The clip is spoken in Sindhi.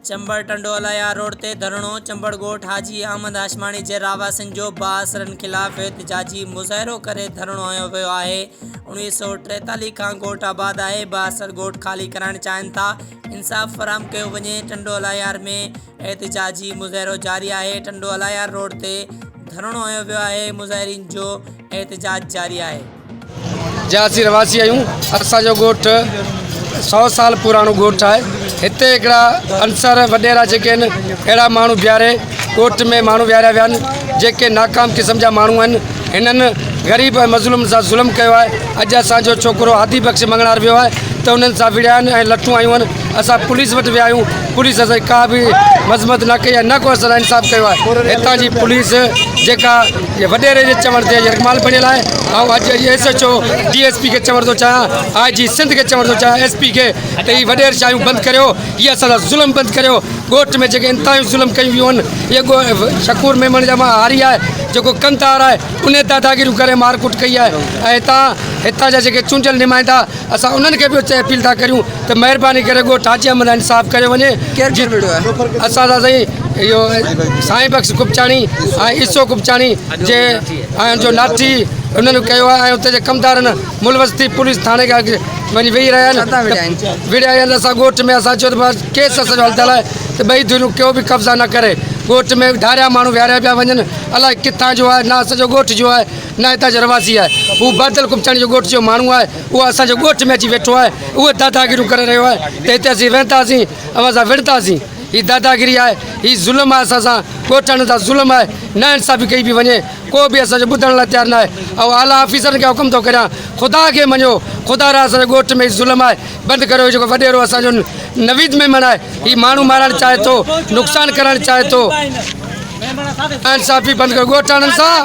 چمبڙ ٽنڊو الايار روڊ تي ڌرڻو، چمبڙ ڳوٺ حاجي احمد هاشماڻي جي رهواسين جو بااثرن خلاف احتجاجي مظاهرو ڪري ڌرڻو هنيو ويو آهي، 1943 کان ڳوٺ آباد آهي، بااثر ڳوٺ خالي ڪرائڻ چاهين ٿا، انصاف فراهم ڪيو وڃي، ٽنڊو الايار ۾ احتجاجي مظاهرو جاري آهي، ٽنڊو الايار روڊ تي ڌرڻو هنيو ويو آهي، مظاهرين جو احتجاج جاري آهي. جا اسين رهواسي آهيون اسان جو ڳوٺ سئو سال پراڻو ڳوٺ آهي هتي هڪڙا عنصر وڏيرا جيڪي آهن اهڙا ماڻهو بيهاري ڳوٺ ۾ ماڻهو ويهاريا ويا آهن جيڪي ناڪام قسم جا ماڻهو آهن هنن غريب ۽ مظلوم سان ظلم ڪيو آهي اڄ اسانجو ڇوڪرو هادي بخش مڱڻهار ويو آهي ته انهن سان وڙهيا آهن ۽ لٺون آيون آهن اسان پوليس وٽ ويا آهيون پوليس اسان جي ڪا به مذمت نه ڪئي آهي نه ڪو اسان سان انصاف ڪيو آهي هتان جي پوليس جيڪا وڏيري جي چوڻ تي يرغمال بڻيل آهي آئون اڄ S H O D S P کي چوڻ ٿو چاهيان آء جي سنڌ کي چوڻ ٿو چاهيان ايس پي کي ته هي وڏير شاهيون بند ڪريو هي اسان سان ظلم بند ڪريو ڳوٺ ۾ جيڪي انتهائي ظلم ڪيون ويون آهن هي شڪور ميمڻ جا مان هاري آهي جيڪو ڪنڌار آهي ان داداگيريون ڪري مارڪٽ ڪئي آهي ۽ هتان هتان جا جيڪي چونڊيل نمائندا اسان انهن کي به اپيل ٿا ڪريون ته مهرباني ڪري ڳوٺ حاجي احمد انصاف ڪيو وڃي ڪير ڪير وڙهيو آهي؟ اسان سان سائين اهو سائين بخش گپچاڻي ۽ عيسو گپچاڻي جي ۽ ان جو ناٺي انهن ڪيو آهي ۽ اتي جي ڪمدارن ملوث ٿي پوليس ٿاڻي کان وڃي ويهي رهيا آهن وڙهيا آهن اسان ڳوٺ ۾ اسان چيو ته ڪيس اسان جو هلندل آهي ته ٻئي ڌريون ڪيو به قبضا نه ڪري ڳوٺ ۾ ڌاريا ماڻهو ويهاريا پيا وڃن الائي ڪٿان جو آهي نه اسان جو ڳوٺ جو آهي نه هتان جو رهواسي آهي هو بادل گپچاڻي جو ڳوٺ جو ماڻهو آهي اهو اسان جي ڳوٺ ۾ اچي ويٺو آهي اهو داداگيريون ڪري رهيو آهي ته هتي اسين ويهنداسين اوهان سان وڙهنداسين هي داداگيري آهي هي ظلم آهي اسان سان ڳوٺاڻن سان ظلم آهي نا انصافي ڪئي پئي وڃي ڪو به اسان جو ٻڌڻ لاء تيار نه آهي آئون اعليٰ آفيسرن کي حڪم ٿو ڪريان خدا کي مڃو خدا را اسان جي ڳوٺ ۾ هي ظلم آهي بند ڪريو جيڪو وڏيرو اسان جو نويد ميمڻ آهي هي ماڻهو مارڻ چاهي ٿو نقصان ڪرڻ چاهي ٿو انصافي بند ڪريو ڳوٺاڻن سان.